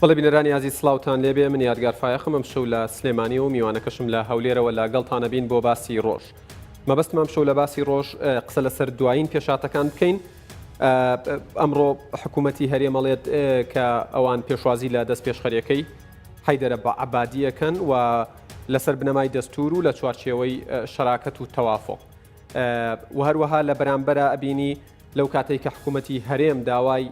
بەڵێ بینەرانی ئازیز سڵاوتان لێبێ من یادگار فایەقم ئەمشەو لە سلێمانی و میوانەکەشم لە هەولێرەوە لە گەڵتانە بین بۆ باسی ڕۆژ مەبەستم ئەمشەو لە باسی ڕۆژ قسە لەسەر دوایین پێشاتەکان بکەین ئەمڕۆ حکوومەتی هەرێمەڵێت کە ئەوان پێشوازی لە دەست پێشخەریەکەی حەیدەرە بە عبادیەکەن و لەسەر بنەمای دەستور و لە چوارچێوەی شەراکەت و تەوافق و هەروەها لە بەرامبەرە ئەبینی لەو کاتەی کە حکوومەتی هەرێم داوای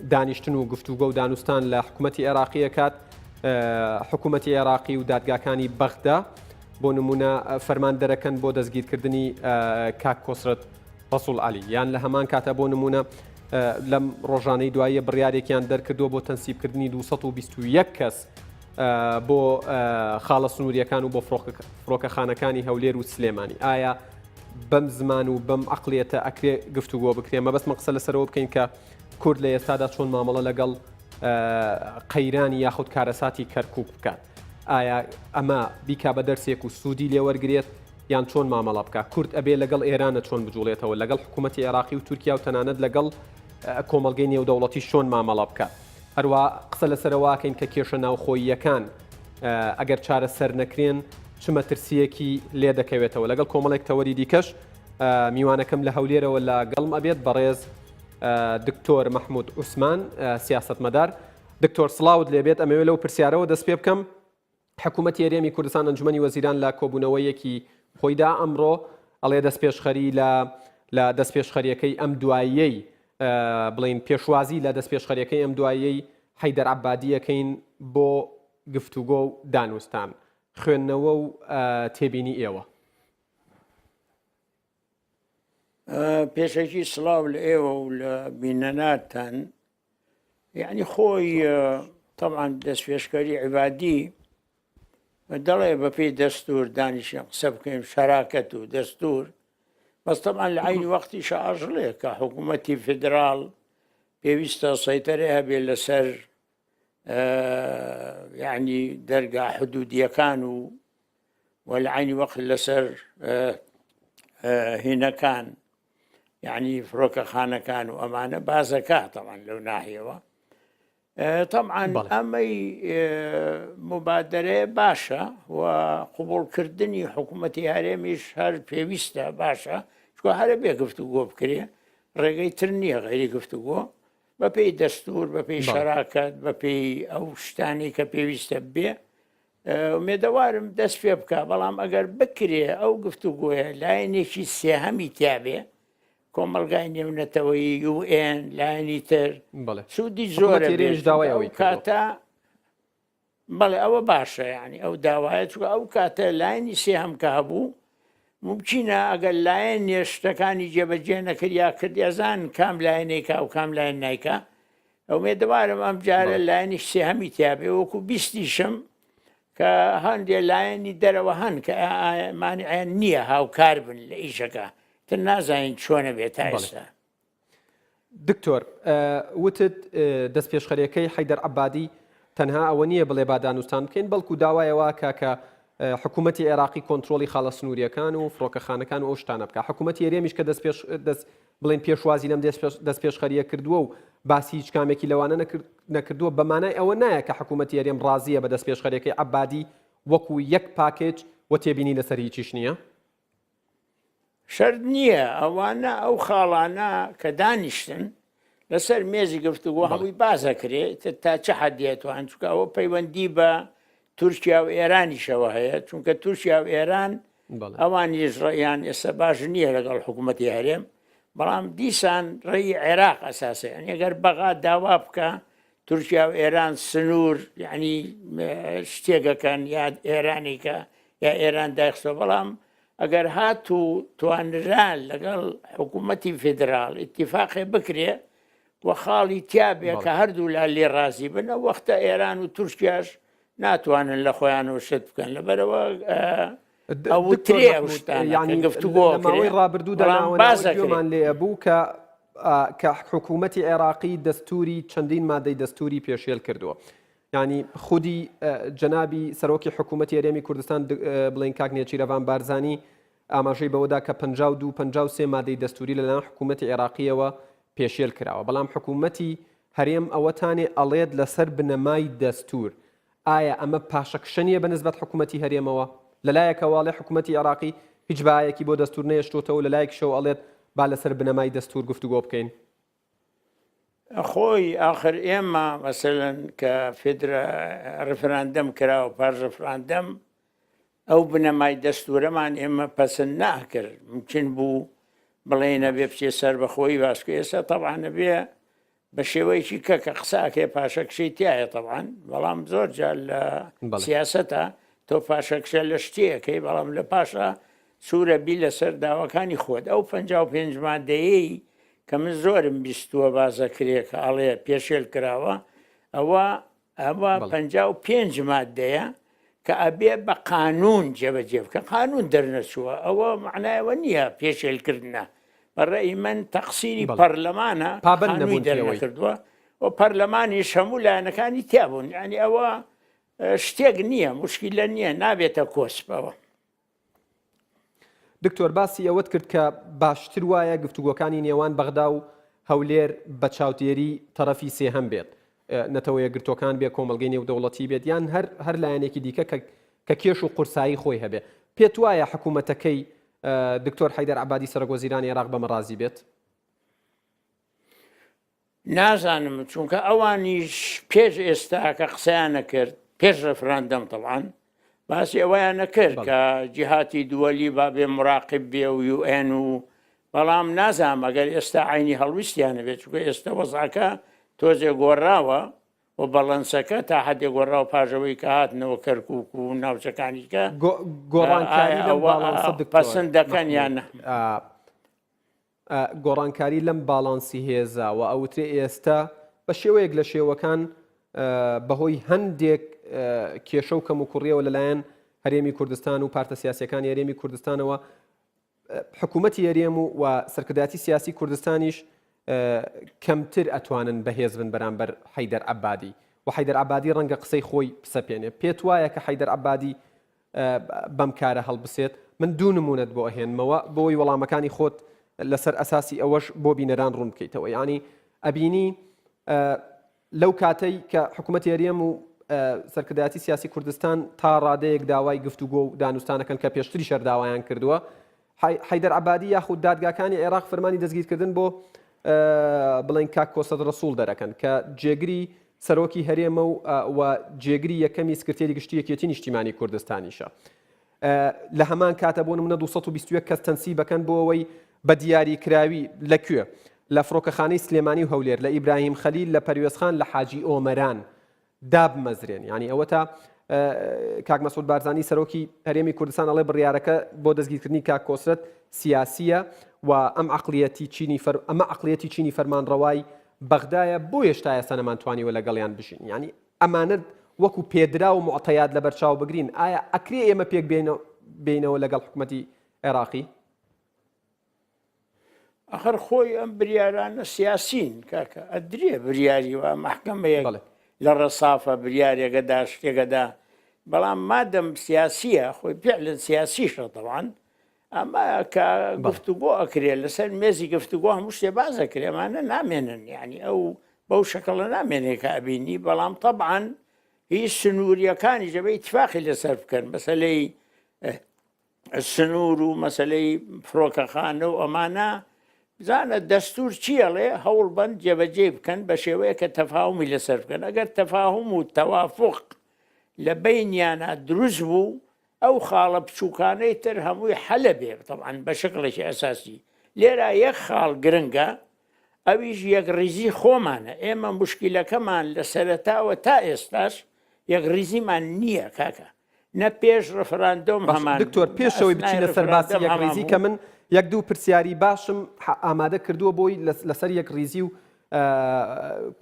دانیشتن و گفتوگۆ و دانوستان لە حکوومەتی عێراقی ئەکات حکوومەتی عێراقی و دادگاکانی بەغدا بۆ نمونە فەرمان دەرەکەن بۆ دەستگیرکردنی کاک کۆسرەت ڕەسوڵ عەلی یان لە هەمان کاتە بۆ نمونە لەم ڕۆژانەی دواییە بڕیارێکیان دەرکردووە بۆ تەنسیبکردنی 221 کەس بۆ خاڵە سنووریەکان و بۆ فڕۆکەخانەکانی هەولێر و سلێمانی ئایا بەم زمان و بەم عەقڵیەتە ئەکرێ گفتوگۆ بکرێ؟ مەبەستمە قسە لەسەرەوە بکەین کە کورد لە ئێستادا چۆن مامەڵە لەگەڵ قەیرانی یاخود کارەساتی کەرکوک بکات؟ ئایا ئەمە بیکا بە دەرسێک و سوودی لێوەرگێت یان چۆن مامەڵە بکە؟ کورد ئەبێ لەگەڵ ئێرانە چۆن بجوڵێتەوە لەگەڵ حکوومەتی عێراقی و تورکیا و تەنانەت لەگەڵ کۆمەڵگەی نێودەوڵەتی چۆن مامەڵە بکات؟ هەروە قسە لەسەرەوەکەین کە کێشە ناوخۆییەکان ئەگەر چارەسەر نەکرێن چ مەترسییەکی لێ دەکەوێتەوە لەگەڵ کۆمەڵێک تەوەری دیکەش میوانەکەم لە هەولێرەوە لە گەڵم ئەبێت بەڕێز دکتۆر مەحمود عوسمان سیاستمەدار دکتۆر سڵاوت لێبێت ئەمەوێ لەو پرسیارەوە دەست پێ بکەم حکوومەتی هەرێمی کوردستان ئەنجومەنی وەزیران لە کۆبوونەوەیەکی خۆیدا ئەمڕۆ ئەڵێ دەستپێشخەری لە لە دەستپێشخەریەکەی ئەم دواییەی بڵین پێشوازی لە دەستپێشخەریەکەی ئەم دواییەی حەیدەر عەبادیەکەین بۆ گفتوگۆ و دانوستان. خوێندنەوە و تێبینی ئێوە؟ پێشەکی سڵاو لە ئێوە و لە بینەناتان یعنی خۆی طبعا دەستپێشکەری عیبادی دەڵێ بەپێی دەستور دانیشین قسە بکەین شەراکەت و دەستور بەس طبعا لە عین وەختیشە ئاژڵێ کە حکوومەتی فیدراڵ پێویستە سەیتەرێ هەبێ لەسەر یعنی دەرگا حدودیەکان و و لە عینی وەخت لەسەر هینەکان یعنی فڕۆکەخانەکان و ئەمانە بازەکە تەوان لەو ناحیەوە طبعا ئەمەی مبادرەیە باشە و قوبڵکردنی حکوومەتی هەرێمیش هەر پێویستە باشە چکە هەرە بێ گفتوگۆ بکرێ ڕێگەی تر نییە غیری گفتوگۆ بەپێی دەستور بەپێی شەراکەت بەپێی ئەو شتانی کە پێویستە بێ ئومێدەوارم دەست پێ بکە بەڵام ئەگەر بکرێ ئەو گفتوگۆیە لایەنێکی سێهەمی تیاابێ کۆمەلگای نێونەتەوەیی UN لایەنی تر سوودی زۆرە داوای ئەوەی کاتە بەڵێ ئەوە باشە یانی ئەو داوایە چونکە ئەو کاتە لایەنی سێهەم کە هەبوو مومکینە ئەگەر لایەنێ شتەکانی جێبەجێ نەکرد یا کرد ئەزان کام لایەنێکا و کام لایەن نایکا ئومێدەوارم ئەم جارە لایەنی سێهەمی تیابێ وەکو بیستیشم کە هەندێ لایەنی دەرەوە هەن کە مانعیان نییە هاوکار بن لە ئیشەکە تر نازانین چۆنە بێت تا ئێستا. دکتۆر وتت دەستپێشخەریەکەی حەیدەر عەبادی تەنها ئەوە نییە بڵێ با دانوستان بکەین بەڵکو داوای ئەوە کە کە حکوومەتی عێراقی کۆنترۆڵی خاڵە سنووریەکان و فڕۆکەخانەکان و ئەو شتانە بکە حکوومەتی هەرێمیش کە دەست پێش دەست بڵێن پێشوازی لەم دەستپێشخەریە کردووە و باسی هیچ کامێکی لەوانە نەکردووە بە مانای ئەوە نایە کە حکوومەتی هەرێم ڕازیە بە دەستپێشخەریەکەی عەبادی وەکو یەک پاکێج و تێبینی لەسەر هیچیش نییە؟ شەرت نییە ئەوانە ئەو خاڵانە کە دانیشتن لەسەر مێزی گفتوگۆ هەمووی باس ئەکرێ تا چ حەدێ توان چونکە ئەوە پەیوەندی بە تورکیا و ئێرانیشەوە هەیە چونکە تورکیا و ئێران ئەوانیش ڕێیان ئێستا باش نییە لەگەڵ حکوومەتی هەرێم بەڵام دیسان ڕێی عێراق ئەساسە یعنی ئەگەر بەغا داوا بکە تورکیا و ئێران سنوور یعنی شتێکەکەن یا ئێرانێکە یا ئێران دایخستەوە بەڵام ئەگەر هاتوو توانرا لەگەڵ حکوومەتی فیدراڵ ئیتیفاقێ بکرێ و خاڵی تیابێ کە هەردوو لا لێ ڕازی بن ئەو وەختە ئێران و تورکیاش ناتوانن لە خۆیانەوە شت بکەن لەبەرەوە ئەوترێ ئەو شتانە یعنی گفتوگۆ لە ماوەی ڕابردوودا بەڵام ناوە باس ئەکرێ. گوێمان لێ بوو کە کە حکوومەتی عێراقی دەستوری چەندین مادەی دەستوری پێشێل کردووە یانی خودی جەنابی سەرۆکی حکوومەتی هەرێمی کوردستان بڵێن کاک نێچیرەڤان بارزانی ئاماژەی بەوەدا کە 52 53 مادەی دەستوری لەلایەن حکوومەتی عێراقیەوە پێشێل کراوە بەڵام حکوومەتی هەرێم ئەوەتانێ ئەڵێت لەسەر بنەمای دەستوور. ئایا ئەمە پاشەکشە نییە بە نسبەت حکوومەتی هەرێمەوە؟ لە لایەکەوە ئەڵێ حکوومەتی عێراقی هیچ بەهایەکی بۆ دەستوور نەهێشتۆتەوە و لە لایەکیشەوە ئەڵێت با لەسەر بنەمای دەستوور گفتوگۆ بکەین. خۆی ئاخر ئێمە مەسەلەن کە فیدرا ڕفراندەم کرا و پاش ڕفراندەم ئەو بنەمای دەستورەمان ئێمە پەسند ناکرد ممکن بوو بڵێین ئەبێ بچێ سەربەخۆیی باسکە ئێستا تەبعەن ئەبێ بە شێوەیەکی کە کە قسە ئەکرێ پاشەکشەی تایە تەبعەن بەڵام زۆر جار لە سیاسەتە تۆ پاشەکشە لە شتێکەکەی بەڵام لە پاشە سوورە بی لەسەر داواکانی خۆت ئەو 55 مادەیەی کە من زۆرم بیستووە بازەکرێ کە ئەڵێ پێشێل کراوە ئەوە ئەوە 55 مادەیە کە ئەبێ بە قانون جێبەجێ بکە قانون دەرنەچووە ئەوە معنایەوە نییە پێشێلکردە بە ڕەئی من تەقسیری پەرلەمانە پابەند نەبوون دەرنەکردووە و پەرلەمانیش هەموو لایەنەکانی تیابوون یعنی ئەوە شتێک نییە مشکلە نییە نابێتە کۆسپەوە. دکتۆر باسی ئەوەت کرد کە باشتر وایە گفتوگۆکانی نێوان بەغدا و هەولێر بە چاودێری تەرەفی سێهەم بێت نەتەوە یەکگرتووەکان بێ کۆمەڵگەی نێودەوڵەتی بێت یان هەر هەر لایەنێکی دیکە کە کە کێش و قورسایی خۆی هەبێ پێت وایە حکوومەتەکەی دکتۆر حەیدەر عەبادی سەرۆک وەزیرانی عێراق بەمە ڕازی بێت؟ نازانم چونکە ئەوانیش پێش ئێستا کە قسەیان نەکرد پێش ڕێفراندەم تەبعەن باسی ئەوەیان نەکرد کە جیهاتی دووەلی با بێ مراقب بێ و یوئێن و بەڵام نازانم ئەگەر ئێستا عینی هەڵویستیان بێت چونکە ئێستا وەزعەکە تۆزێ گۆڕاوە و بەڵەنسەکە تا حدێ گۆڕاوە پاژەوەی کە هاتنەوە کەرکک و ناوچەکانی کە گۆڕانکاری لەم باڵانسە پەسەند دەکەن یان گۆڕانکاری لەم باڵانسی هێزە و ئەوترێ ئێستا بە شێوەیەک لە شێوەکان بەهۆی هەندێک کێشە و کەموکوڕیەوە لەلایەن هەرێمی کوردستان و پارتە سیاسەکانی هەرێمی کوردستانەوە حکوومەتی هەرێم و و سەرکردایەتی سیاسی کوردستانیش کەمتر ئەتوانن بەهێز بن بەرامبەر حەیدەر عەبادی و حەیدەر عەبادی ڕەنگە قسەی خۆی بسەپێنێ پێت وایە کە حەیدەر عەبادی بەم کارە هەڵبسێت؟ من دوو نمونەت بۆ ئەهێنمەوە بۆی وەڵامەکانی خۆت لەسەر ئەساسی ئەوەش بۆ بینەران ڕوون بکەیتەوە یعنی ئەبینی لەو کاتەی کە حکوومەتی هەرێم و سەرکردایەتی سیاسی کوردستان تا ڕادەیەک داوای گفتوگۆ و دانوستانەکەن کە پێشتری شەرداوایان کردووە حەیدەر عەبادی یاخود دادگاکانی عێراق فەرمانی دەستگیرکردن بۆ بڵێن کاک کۆسرەت ڕەسوڵ دەرەکەن کە جێگری سەرۆکی هەرێمە و و جێگری یەکەمی سکرتێری گشتی یەکێتی نیشتیمانی کوردستانیشە لە هەمان کاتە بۆ نمونە 221 کەس تەنسی بەکەن بۆ ئەوەی بە دیاری کراوی لە کوێ لە فڕۆکەخانەی سلێمانی و هەولێر لە ئیبراهیم خەلیل لە پەروێزخان لە حاجی ئۆمەران دابمەزرێن یانی ئەوەتا کاک مەسعود بارزانی سەرۆکی هەرێمی کوردستان ئەڵێ بڕیارەکە بۆ دەستگیرکردنی کاک کۆسرەت سیاسیە و ئەم عقلیەتی چینی فەر ئەمە عقلیەتی چینی فەرمانڕەوای بەغدایە بۆ هێشتا ئێستا نەمانتوانیوە لەگەڵیان بژین یانی ئەمانە وەکو پێدرا و معتەیات لەبەرچاو بگرین ئایا ئەکرێ ئێمە پێک بێینەوە لەگەڵ حکومەتی عێراقی؟ ئەخر خۆی ئەم بریارانە سیاسین کاکە ئەدرێ بریاری وا مەحکەمەیەک لە ڕەسافە بریارێکەدا شتێکەدا بەڵام مادەم سیاسیە خۆی فعلەن سیاسیشە تەوان ئەمە کە گفتوگۆ ئەکرێ لەسەر مێزی گفتوگۆ هەموو شتێ باز ئەکرێ ئەمانە نامێنن یعنی ئەو بەو شەکڵە نامێنێ کە ئەبینی بەڵام طبعا هی سنووریەکانی دەبێ ئیتفاقی لەسەر بکەن مەسەلەی سنوور و مەسەلەی فڕۆکەخانە و ئەمانە بزانە دەستور چی ئەڵێ هەوڵ بەن جێبەجێ بکەن بە شێوەیە کە تەفاهمی لەسەر بکەن ئەگەر تەفاهم و تەوافق لە بینیانە دروست بوو ئەو خاڵە بچووکانەی تر هەمووی حەلە بێ طبعا بە شکڵێکی ئەساسی لێرە یەک خاڵ گرنگە ئەویش یەکڕیزی خۆمانە ئێمە مشکلەکەمان لە سەرەتاوە تا ئێستاش یەکڕیزیمان نییە کاکە نە پێش ڕفراندۆم باشە هەمان دکتۆر بوو نە پێش ئەوەی ئەسنای بچینە سەر باسی ڕفراندەم هەمان یەکڕیزی کە بوو. من یەک دوو پرسیاری باشم ئامادە کردووە بۆی لەسەر یەکڕیزی و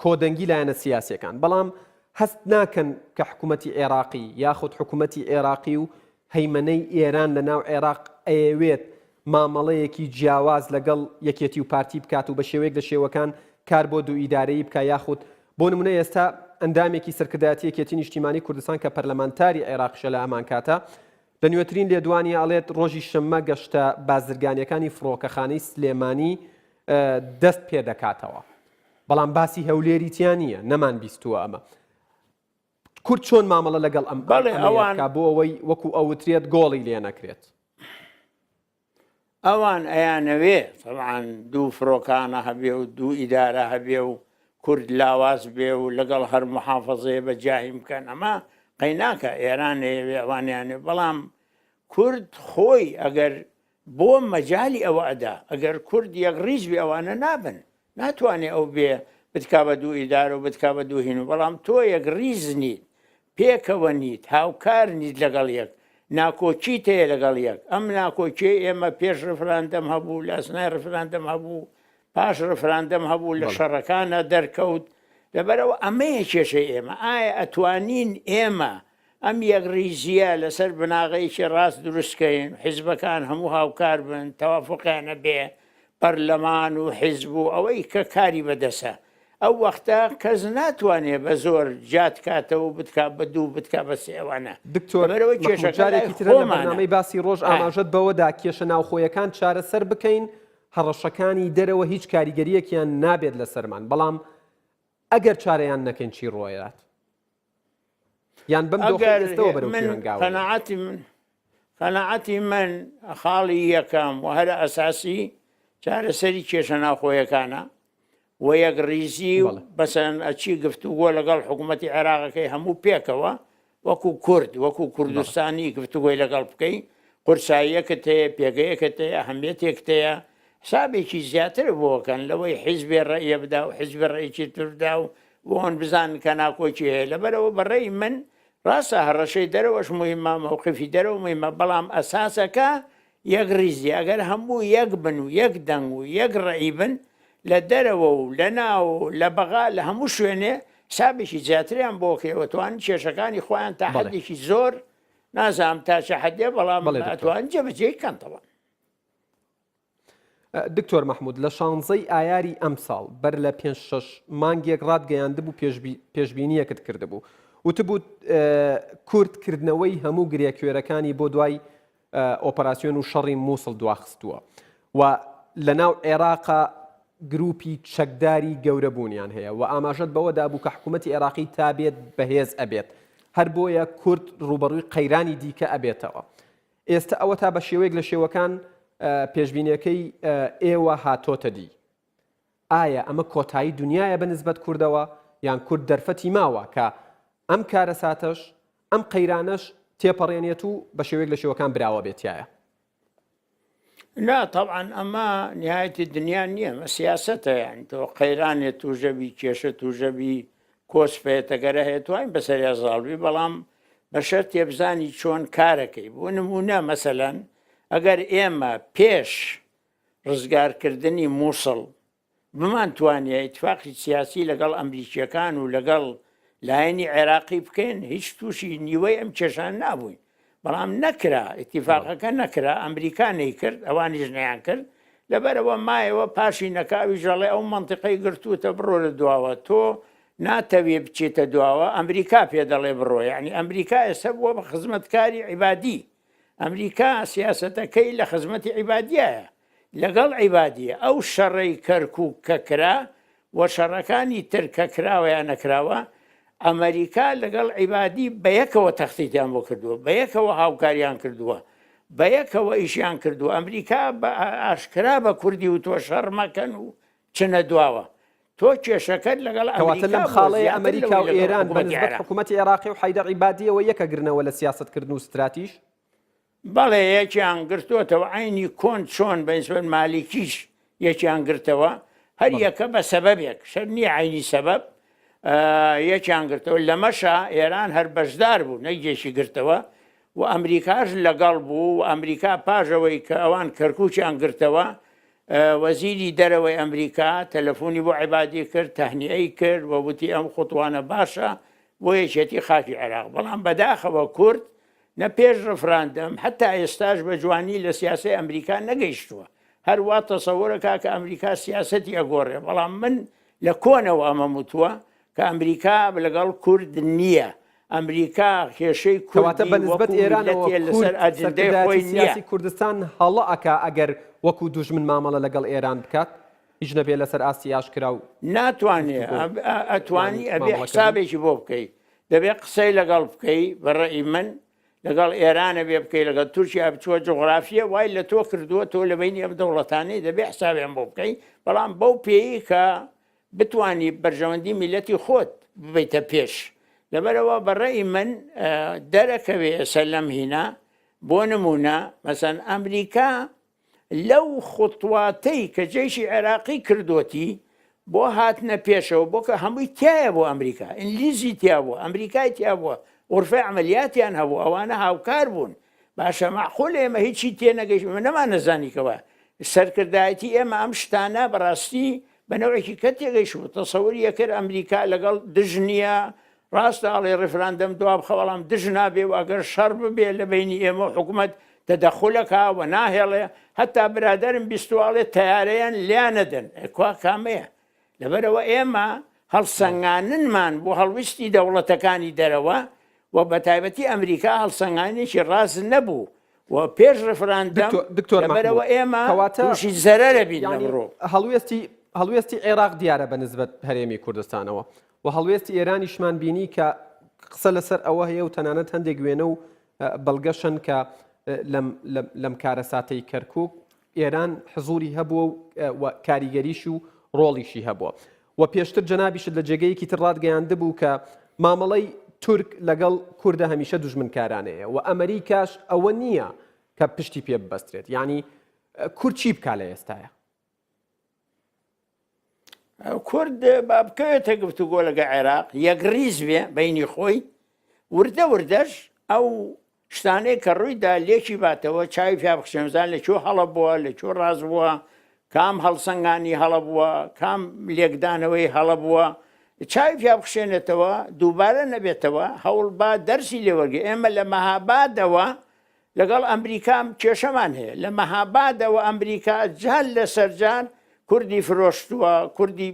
کۆدەنگی لایەنە سیاسیەکان بەڵام هەست ناکەن کە حکوومەتی عێراقی یاخود حکوومەتی عێراقی و هەیمەنەی ئێران لە ناو عێراق ئەیەوێت مامەڵەیەکی جیاواز لەگەڵ یەکێتی و پارتی بکات و بە شێوەیەک لە شێوەکان کار بۆ دوو ئیدارەیی بکا یاخود بۆ نمونە ئێستا ئەندامێکی سەرکردایەتی یەکێتی نیشتیمانی کوردستان کە پەرلەمانتاری عێراقیشە لە هەمانکاتە لە نوێترین لێدوانی ئەڵێت ڕۆژی شەممە گەشتە بازرگانیەکانی فڕۆکەخانەی سلێمانی دەست پێدەکاتەوە. بەڵام باسی هەولێری تیا نییە نەمان بیستووە ئەمە کورد چۆن مامەڵە لەگەڵ ئەم بەڵێ ئەوان بۆ ئەوەی وەکو ئەوترێت گۆڵی لێ نەکرێت. ئەوان ئەیانەوێ تەبعەن دوو فرۆکانە هەبێ و دوو ئیدارە هەبێ و کورد لاواز بێ و لەگەڵ هەر محافەزەیە بە جیاهیم بکەن ئەمە قەیناکە ئێران ئەیەوێ ئەوانیانێ بەڵام کورد خۆی ئەگەر بۆ مەجالی ئەوە ئەدا ئەگەر کورد یەکڕیز بێ ئەوانە نابن ناتوانێ ئەو بێ بتکا بە دوو ئیدارە و بتکا بە دوو هین و بەڵام تۆ یەکڕیز نیت پێکەوە نیت هاوکار نیت لەگەڵ یەک ناکۆکیت هەیە لەگەڵ یەک ئەم ناکۆکیەی ئێمە پێش ڕفراندەم هەبوو لە ئەسنای ڕفراندەم هەبوو پاش ڕفراندەم هەبوو لە شەڕەکانە دەرکەوت لەبەرەوە ئەمەیە کێشەی ئێمە ئایا ئەتوانین ئێمە ئەم یەکڕیزییە لەسەر بناغەیەکی ڕاست دروست کەین، حیزبەکان هەموو هاوکار بن، تەوافوقیان هەبێ، پەرلەمان و حیزب و ئەوەی کە کاری بەدەسە. ئەو وەختە کەس ناتوانێ بە زۆر جیات کاتەوە و بتکا بە دوو بتکا بە سێ ئەوانە. دکتۆر لەبەرئەوەی مەحمود کێشەکە لای جارێکی ترە لە خۆمانە. بەرنامەی باسی ڕۆژ ئا. ئاماژەت بەوە دا کێشە ناوخۆیەکان چارەسەر بکەین، هەڕەشەکانی دەرەوە هیچ کاریگەرییەکیان نابێت لەسەرمان، بەڵام ئەگەر چارەیان نەکەین چی ڕووئەیات؟ یان بەم دۆخەی ئەگەر ئێستەوە بەرەو من کوێ هەنگاوەنێن؟ قەناعەتی من قەناعەتی من خاڵی یەکەم و هەرە ئەساسی چارەسەری کێشە ناوخۆیەکانە و یەکڕیزی و بەڵێ. بەسەن ئەچی گفتوگۆ لەگەڵ حکوومەتی عێراقەکەی هەموو پێکەوە وەکو کورد وەکو بەڵێ. کوردستانی گفتوگۆی لەگەڵ بکەی قورساییەکت هەیە پێگەیەکت هەیە ئەهمیەتێکت هەیە حسابێکی زیاتر بۆکەن لەوەی حیزبێ ڕەئیە بدا و حیزبێ ڕەئیکی تر بدا و بۆن بزانن کە ناکۆکی هەیە لەبەرئەوە بە ڕەئی من ڕاستە هەڕەشەی دەرەوەش موهیمە مەوقیفی دەرەوە موهیمە بەڵام ئەساسەکە یەک ڕیزی ئەگەر هەموو یەک بن و یەک دەنگ و یەک ڕەئی بن لە دەرەوە و لە ناو و لە بەغا لە هەموو شوێنێ حسابێکی زیاتریان بۆ کرێ و توان کێشەکانی خۆیان تا بەڵێ. حەدێکی زۆر نازانم تا چ حەدێ بەڵام بەڵێ دکتۆر. ئەتوان جێبەجێی کەن تەبعەن. دکتۆر مەحمود لە شانزەی ئایاری ئەمساڵ بەر لە پێنج شەش مانگێک ڕاتگەیاندبوو پێشبینیەکت کردبوو وتبووت کورد کردنەوەی هەموو گرێکوێرەکانی بۆ دوای ئۆپەراسیۆن و شەڕی مووسڵ دواخستووە و لە ناو عێراقا گروپی چەکداری گەورە بوونیان هەیە و ئاماژەت بەوە دابوو کە حکوومەتی عێراقی تا بێت بەهێز ئەبێت هەر بۆیە کورد ڕووبەڕووی قەیرانی دیکە ئەبێتەوە ئێستە ئەوەتا بە شێوەیەک لە شێوەکان پێشبینیەکەی ئێوە هاتۆتە دی. ئایا ئەمە کۆتایی دونیایە بە نسبەت کوردەوە یان کورد دەرفەتی ماوە کە ئەم کارەساتەش، ئەم قەیرانەش تێپەڕێنێت و بە شێوەیەک لە شێوەکان براوە بێت تیایا؟ نا تەبعەن ئەمە نهایەتی دنیا نییە، ئەمە سیاسەتە یانی تۆ قەیرانێ تووژەبی، کێشە تووژەبی، کۆسپ هەیە تەگەرە هەیە توانین بەسەریا زاڵ بی بەڵام بە شەرتێ بزانی چۆن کارەکەی بۆ نمونە مەسەلەن ئەگەر ئێمە پێش ڕزگارکردنی مووسڵ بمانتوانیە ئیتفاقی سیاسی لەگەڵ ئەمریکیەکان و لەگەڵ لایەنی عێراقی بکەین هیچ تووشی نیوەی ئەم کێشان نابووین بەڵام نەکرا ئیتیفاقەکە نەکرا ئەمریکا نەیکرد ئەوانیش نەیان کرد لەبەرەوە مایەوە پاشی نەکاوی ژەڵێ ئەو منطقەی گرتووتە بڕۆ لە دواوە تۆ ناتەوێ بچێتە دواوە ئەمریکا پێ دەڵێ بڕۆ یعنی ئەمریکا ئێستا بووە بە خزمەتکاری عیبادی ئەمریکا سیاسەتەکەی لە خزمەتی عیبادیایە لەگەڵ عیبادیە ئەو شەڕەی کەرکوک کە کرا و شەڕەکانی تر کە کراوە یا نەکراوە ئەمریکا لەگەڵ عیبادی بەیەکەوە تەختیتیان بۆ کردووە بەیەکەوە هاوکاریان کردووە بەیەکەوە ئیشیان کردووە ئەمریکا بە ئاشکرا بە کوردی وتووە شەڕ مەکەن و چنە دواوە تۆ کێشەکەت لەگەڵ کەواتە ئەمریکا لەم بووە خاڵەیە زیاتر ئەمریکا لەوەی و لەگەڵ ئێران بە حکوومەتی نسبەت عێراق. حکوومەتی عێراقی و حەیدەر عیبادیەوە یەکەگرنەوە لە سیاسەتکردن و ستراتیژ؟ بەڵێ یەکیان گرتۆتەوە عەینی کۆن چۆن بە نیسبەت مالیکیش یەکیان گرتەوە هەر یەکە بە سەبەبێک شەر نییە عەینی سەبەب یەکیان گرتەوە لەمەشا ئێران هەر بەشدار بوو نەک یەکی گرتەوە و ئەمریکاش لەگەڵ بوو و ئەمریکا پاژەوەی کە ئەوان کەرکووکیان گرتەوە وەزیری دەرەوەی ئەمریکا تەلەفۆنی بۆ عیبادی کرد تەهنیئەی کرد و وتی ئەم خوتوانە باشە بۆ یەکێتی خاکی عێراق بەڵام بەداخەوە کورد نە پێش ڕفراندەم حەتا ئێستاش بە جوانی لە سیاسەی ئەمریکا نەگەیشتووە هەر وا تەسەورەکا کە ئەمریکا سیاسەتی ئەگۆڕێ بەڵام من لە کۆنەوە ئەمەم وتووە کە ئەمریکا لەگەڵ کورد نییە ئەمریکا کێشەی کەواتە کوردی بە نسبەت وەکو ئێرانەوە میللەتێ کورد لەسەر ئەجندەی سەرکردایەتی خۆی نییە. سیاسی کوردستان هەڵە ئەکا ئەگەر وەکو دوژمن مامەڵە لەگەڵ ئێران بکات؟ هیچ نەبێ لەسەر ئاستی ئاشکرا و ناتوانێ ئەتوانی ئەبێ حسابێکی بۆ بکەی دەبێ قسەی لەگەڵ بکەی بە ڕەئی من لەگەڵ ئێرانە بێ بکەی لەگەڵ تورکیا بچووە جوغرافیە وای لە تۆ کردووە تۆ لە بینی ئەم دەوڵەتانەی دەبێ حسابیان بۆ بکەی بەڵام بەو پێیی کە بتانی بەرژەوەندی میلەتی خۆت ببیتە پێش لەبەرەوە بە ڕەئی من دەرەکەوێ ئێستا لەم هینا بۆ نمونە مەسەن ئەمریکا لەو خوتواتەی کە جەیشی عێراقی کردۆتی بۆ هاتنە پێشەوە بۆ کە هەمووی تایە بۆ ئەمریکا ئینگلیزی تیا بووە ئەمریکای تیا بووە غرفەی عملیاتیان هەبوو ئەوانە هاوکار بوون باشە معقول ئێمە هیچی تێنەگەیشت ئێمە نەمانەزانی کەوا سەرکردایەتی ئێمە ئەم شتانە بەڕاستی بە نەوعێکی کە تێگەیشت بوو تەسەوری یەکرد ئەمریکا لەگەڵ دژ نییە ڕاستە ئەڵێ ڕیفراندەم دوا بخە بەڵام دژ نابێ و ئەگەر شەڕ ببێ لە بەینی ئێمە و حکومەت تەدەخول ئەکا و ناهێڵێ هەتا برادەرم بیستوە ئەڵێ تەیارەیان لیا نەدەن ئێ کوا کامەیە لەبەرئەوە ئێمە هەڵسەنگاننمان بۆ هەڵویستی دەوڵەتەکانی دەرەوە و بەتایبەتی ئەمریکا هەڵسەنگانێکی ڕاست نەبوو و پێش ڕفراندەم دکتۆر لەبەرئەوە مەحمود ئێمە کەواتە تووشی زەرەرە بین یانی لەمڕۆ. هەڵوێستی هەڵوێستی عێراق دیارە بە نسبەت هەرێمی کوردستانەوە و هەڵوێستی ئێرانیشمان بینی کە قسە لەسەر ئەوە هەیە و تەنانەت هەندێک وێنە و بەڵگەشن کە لەم کارەساتەی کەرکک ئێران حزوری هەبووە و کاریگەریش و ڕۆڵیشی هەبووە و پێشتر جەنابیشت لە جێگەیەکی تر ڕاتگەیاندبوو کە مامەڵەی تورک لەگەڵ کوردە هەمیشە دوژمنکارانەیە و ئەمریکاش ئەوە نییە کە پشتی پێ ببەسترێت یعنی کورد چی بکا لە ئێستاە؟ کورد با بکەوێتە گفتوگۆ لەگە عێراق یەکڕیز بێ بینی خۆی وردە وردەش ئەو شتانەی کە ڕوویدا لێکی باتەوە چاوی پیا بخشێنزان لە کوێ هەڵە بووە لە کوێ ڕاست بووە کام هەڵسەنگانی هەڵە بووە کام لێکدانەوەی هەڵە بووە چاوی پیا بخشێنێتەوە دووبارە نەبێتەوە هەوڵ با دەرسی لێوەرگێ ئێمە لە مەهابادەوە لەگەڵ ئەمریکا کێشەمان هەیە لە مەهابادەوە ئەمریکا جار لەسەر جار کوردی فرۆشتووە کوردی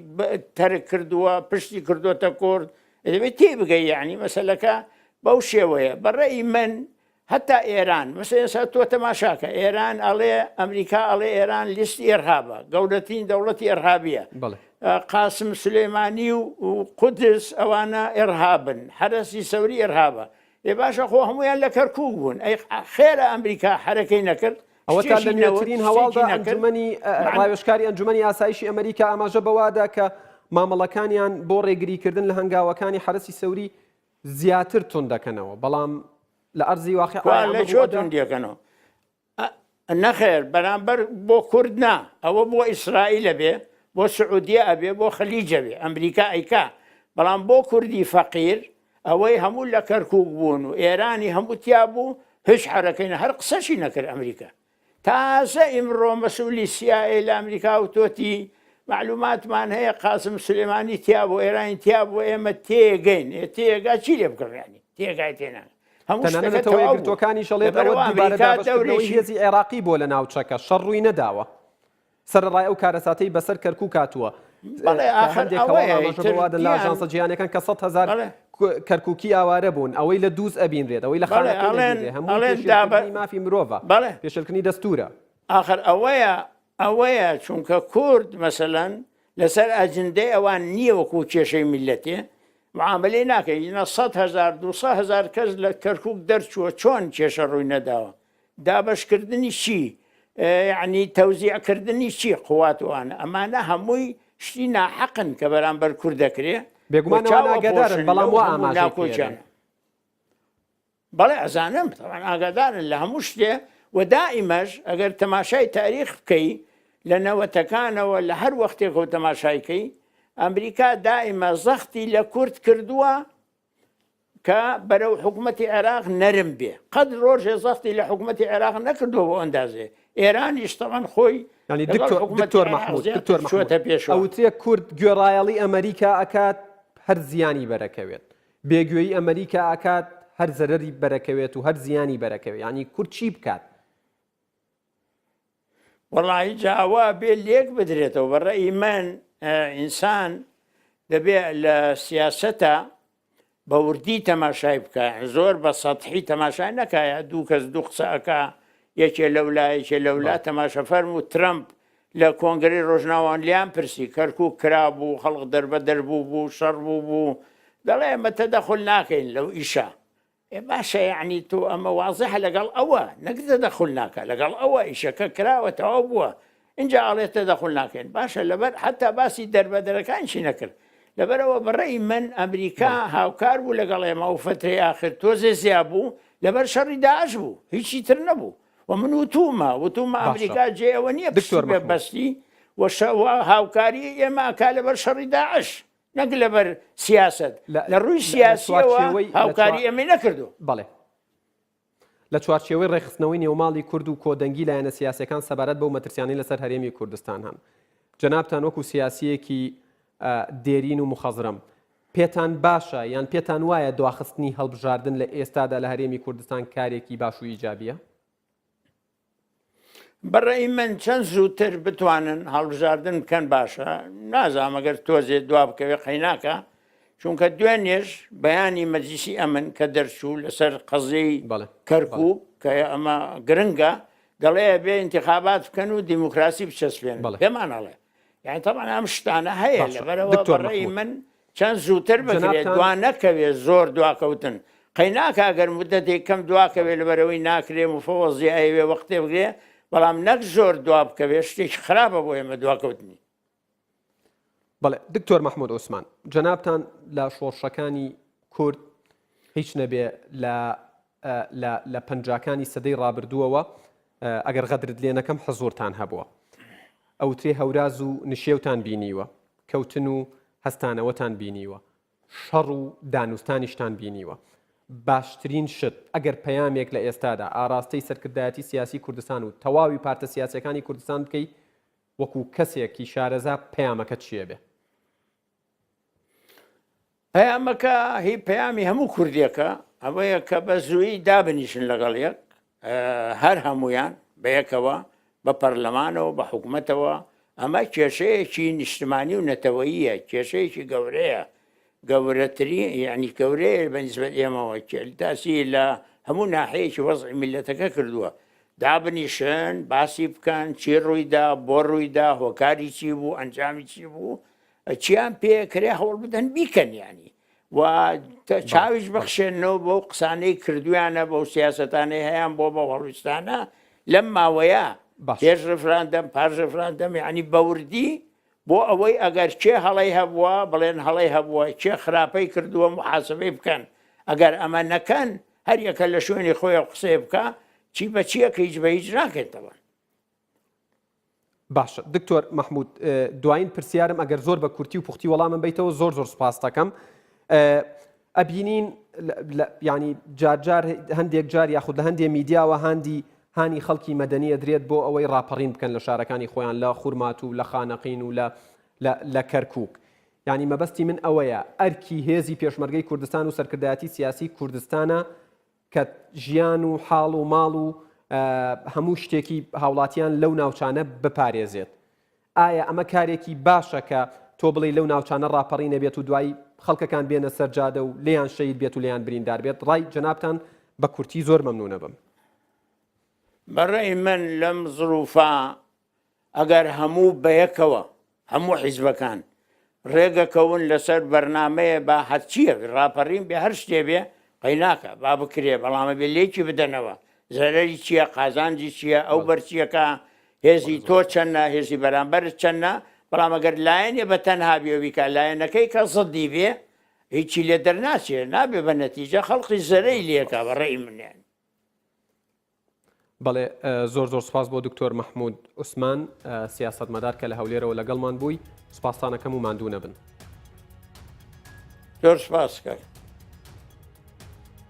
تەرک کردووە پشتی کردوتە کورد دەبێت تێ بگەی یعنی مەسەلەکە بەو شێوەیە بەڕێی من هەتا ئێران مەسە ئێستا تۆ تەماشاکە ئێران ئەڵێ ئەمریکا ئەڵێ ئێران لیست ئێرهابە گەورەترین دەوڵەتی ئێرهابیە قاسم سلێمانی و قودس ئەوانە ئێرهابن حەرەسی سەوری ئێرهابە ئێ باشە خۆ هەموویان لە کەرکوک بوون ئەی خێرە ئەمریکا حەرەکەی نەکرد ئەوەتا لە نوێترین هەواڵدا ئەنجومەنی ڕاوێژکاری ئەنجومەنی ئاسایشی ئەمریکا ئاماژە بەوەدا کە مامەڵەکانیان بۆ ڕێگریکردن لە هەنگاوەکانی حەرەسی سەوری زیاتر توند دەکەنەوە بەڵام لە ئەرزی واقع لە چۆ توندیەکەنەوە نەخێر بەرامبەر بۆ کورد نا ئەوە بۆ ئیسرائیل ئەبێ بۆ سعودیە ئەبێ بۆ خلیج ئەبێ ئەمریکا ئەیکا بەڵام بۆ کوردی فەقیر ئەوەی هەموو لە کەرکوک بوون و ئێرانی هەموو تیا بوو هیچ حەرەکەی نە هەر قسەشی نەکرد ئەمریکا تازە ئیمڕۆ مەسئولی CIA لە ئەمریکا وتۆتی معلوماتمان هەیە قاسم سلێمانی تیا بوو ئێرانی تیا بوو ئێمە تێگەین تێگا چی لێ بکەم یانی تێگای تێناگەم هەموو تەنانەت شتەکە نەتەوە تەواو بوو یەکگرتووەکانیش ئەڵێت لەبەرئەوە ئەوە دووبارە ئەمریکا دابەشکردنەوەی دەورێکی هێزی عێراقی بووە لە ناوچەکە، شەڕ ڕووی نەداوە. سەرەڕای ئەو کارەساتەی بەسەر کەرکووک هاتووە، بەڵێ کە ئاخر هەندێک هەواڵ ئەوەیە ئاماژە ئیتر بەوە دەن لە دیان ئاژانسە جیهانییەکان کە 100,000 بەڵێ کەرکووکی ئاوارە بوون، ئەوەی لە دووز ئەبینرێت، ئەوەی لە بەڵێ خانەقین ئەڵێن ئەبینرێت، هەمووی ئەڵێن دابە پێشێلکردنی مافی مرۆڤە، بەڵێ پێشێلکردنی دەستوورە. ئاخر ئەوەیە ئەوەیە چونکە کورد مەسەلەن لەسەر ئەجندەی ئەوان نییە وەکوو کێشەی میللەتێ معامەلەی ناکەن ئینا 100 هەزار 200 هەزار کەس لە کەرکوک دەرچووە چۆن کێشە ڕووی نەداوە دابەشکردنی چی یعنی تەوزیعکردنی چی قوات وانە ئەمانە هەمووی شتی ناحەقن کە بەرامبەر کورد دەکرێ بێگومان ئەوان ئاگادارن بەڵام وا ئاماژەی پێ دەن. بەڵێ ئەزانم تەبعەن ئاگادارن لە هەموو شتێ و دائیمەش ئەگەر تەماشای تاریخ بکەی لە نەوەتەکانەوە لە هەر وەختێکەوە تەماشای کەی ئەمریکا دائیمە زەختی لە کورد کردووە کە بەرەو حکوومەتی عێراق نەرم بێ قەت ڕۆژێ زەختی لە حکوومەتی عێراق نەکردووە بۆ ئەندازێ ئێرانیش تەبعەن خۆی یعنی دکتۆر دکتۆر محمود دکتۆر محمود ئەوترێ کورد گوێڕایەڵی ئەمریکا ئەکات هەر زیانی بەرەکەوێت بێگوێی ئەمریکا ئەکات هەر زەرەری بەرەکەوێت و هەر زیانی بەرەکەوێت یانی کورد چی بکات؟ وەڵی جا ئەوە بێ لێک بدرێتەوە بە ڕەئی من ئینسان دەبێ لە سیاسەتە بە وردی تەماشای بکە زۆر بە سەحی تەماشای نەکایە دوو کەس دوو قسە ئەکا یەکێ لەولا یەکێ لەولا تەماشە فەرم و ترەمپ. لە کۆنگرەی ڕۆژناوان لیان پرسی کەرکوک کرابوو خەڵق دەربەدەر بوو بوو شەڕ بوو بوو دەڵێ ئێمە تەدەخول ناکەین لەو ئیشە ئێ باشە یعنی تۆ ئەمە وازحە لەگەڵ ئەوە نەک تەدەخول ناکە لەگەڵ ئەوە ئیشەکە کراوە تەواو بووە اینجا ئەڵێ تەدەخول ناکەین باشە لەبەر حتا باسی دەربەدەرەکانشی نەکرد لەبەرەوە بەڕێی من ئەمریکا هاوکار بوو لەگەڵ ئێمە و فترەی ئاخر تۆزێ زیا بوو لەبەر شەڕی داعش بوو هیچی تر نەبوو و من وتومە وتومە ئەمریکا جێ ئەوە نییە دکتۆر بێ بەستی و هاوکاری ئێمە ئەکا لەبەر شەڕی داعش نەک لەبەر سیاست لە ڕووی سیاسیەوە هاوکاری ئێمەی نەکردو. بەڵێ لە چوارچێوەی ڕێکخستنەوەی نێوماڵی کورد و کۆدەنگی لایەنە سیاسیەکان سەبارەت بەو مەترسیانەی لەسەر هەرێمی کوردستان هەن جەنابتان وەکو سیاسیەکی دێرین و مخەزرەم پێتان باشە یان پێتان وایە دواخستنی هەڵبژاردن لە ئێستادا لە هەرێمی کوردستان کارێکی باش و ئیجابیە؟ بەڕەئی من چەند زووتر بتوانن هەڵبژاردن بکەن باشە نازانم ئەگەر تۆزێ دوا بکەوێ قەیناکە چونکە دوێنێش بەیانی مەجلیسی ئەمن کە دەرچوو لەسەر قەزیەی کەرکوک کە ئەمە گرنگە دەڵێ بێ انتخابات بکەن و دیموکراسی بچەسپێن پێمان ئەڵێ یعنی طبعا ئەم شتانە هەیە لەبەرەوە بەڕێی من چەند زووتر بکرێت دوا نەکەوێت زۆر دواکەوتن قەیناکە گەر مدەتێک کەم دواکەوێت لەبەرەوەی ناکرێ مفەوەزی ئەیەوێ وەختێ بگرێ بەڵام نەک زۆر دوا بکەوێت شتێکی خراپە بۆ ئێمە دواکەوتنی. بەڵێ دکتۆر مەحمود عوسمان جەنابتان لە شۆڕشەکانی کورد هیچ نەبێ لە لە لە پەنجاکانی سەدەی ڕابردووەوە ئەگەر غەدرت لێ نەکەم حزوورتان هەبووە ئەوترێ هەوراز و نشێوتان بینیوە کەوتن و هەستانەوەتان بینیوە شەڕ و دانوستانیشتان بینیوە باشترین شت ئەگەر پەیامێک لە ئێستادا ئاراستەی سەرکردایەتی سیاسی کوردستان و تەواوی پارتە سیاسیەکانی کوردستان بکەی وەکو کەسێکی شارەزا پەیامەکەت چیە بێ؟ پەیامەکە هی پەیامی هەموو کوردێکە ئەوەیە کە بە زوویی دابنیشن لەگەڵ یەک هەر هەمویان بەیەکەوە بە پەرلەمانەوە بە حکومەتەوە ئەمە کێشەیەکی نیشتمانی و نەتەوەییە کێشەیەکی گەورەیە گەورەترین یعنی گەورەیە بە نسبەت ئێمەوە تاسی لە هەموو ناحەیەکی وەزعی میلەتەکە کردووە دابنیشن باسی بکەن چی ڕوویدا بۆ ڕوویدا هۆکاری چی بوو ئەنجامی چی بوو چیان پێ کرێ هەوڵ بدەن بیکەن ینی و چاویش بخشێنەوە بەو قسانەی کردویانە بەو سیاستانەی هەیان بۆ بە هەڵویستانە لەم ماوەیە پێش ڕفراندەم پاش ڕفراندەم یعنی بەوردی بۆ ئەوەی ئەگەر کێ هەڵەی هەبووە بڵێن هەڵەی هەبووە کێ خراپەی کردووە محاسبەی بکەن ئەگەر ئەمە نەکەن هەر یەکە لە شوێنی خۆی قسەی بکە چی بە چیەکە هیچ بە هیچ ناکەێتەوە. باشە دکتۆر مەحمود دوایین پرسیارم ئەگەر زۆر بە کورتی و پوختی وەڵامم بیتەوە زۆر زۆر سپاس دەکەم ئەبینین ینی جارجار هەندێک جار یاخود لە هەندێک میدیاوە هاندی هانی خەڵکی مەدەنی ئەدرێت بۆ ئەوەی ڕاپەڕین بکەن لە شارەکانی خۆیان لە خورمات و لە خانەقین و لە لە کەرکک ینی مەبەستی من ئەوەیە ئەرکی هێزی پێشمەرگەی کوردستان و سەرکردایەتی سیاسی کوردستانە کە ژیان و حاڵ و ماڵ و هەموو شتێکی هاوڵاتیان لەو ناوچانە بپارێزێت. ئایا ئەمە کارێکی باشە کە تۆ بڵێی لەو ناوچانە ڕاپەڕی نەبێت و دوایی خەڵکەکان بێنە سەر جادە و لێیان شەهید بێت و لێیان بریندار بێت؟ ڕای جەنابتان بە کورتی زۆر مەمنونەبم. بەڕەئی من لەم زروفە ئەگەر هەموو بەیەکەوە هەموو حیزبەکان ڕێگەکەون لەسەر بەرنامەیە با هەرچیەک ڕاپەڕین بێ هەر شتێ بێ قەیناکە با بکرێ بەڵام ئەبێ لێکی بدەنەوە زەرەری چییە قازانجی چییە ئەو بەرچیەکە هێزی تۆ چەندە هێزی بەرامبەرت چەندە بەڵام ئەگەر لایەنێ بە تەنها بێ بیکا لایەنەکەی کە زدی بێ هیچی لێ دەرناچێ نابێ بە نەتیجە خەڵقی زەرەی لێکا بە ڕێی منیان. بەڵێ زۆر زۆر سپاس بۆ دکتۆر مەحمود عوسمان سیاسەتمەدار کە لە هەولێرەوە لەگەڵمان بووی سپاستانەکەم و ماندوو نەبن. زۆر سپاس کاک.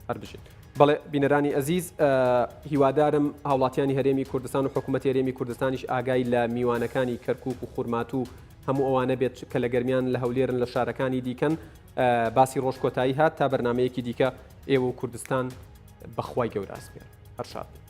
هەر بژین. بەڵێ بینەرانی ئەزیز هیوادارم هاوڵاتیانی هەرێمی کوردستان و حکوومەت هەرێمی کوردستانیش ئاگای لە میوانەکانی کەرکک و خورمات و هەموو ئەوانە بێت کە لە گەرمیان لە هەولێرن لە شارەکانی دیکەن باسی ڕۆژ کۆتایی هات تا بەرنمەیەکی دیکە ئێوە و کوردستان بەخوای گەورە ئەسپێرم هەر شاد بن.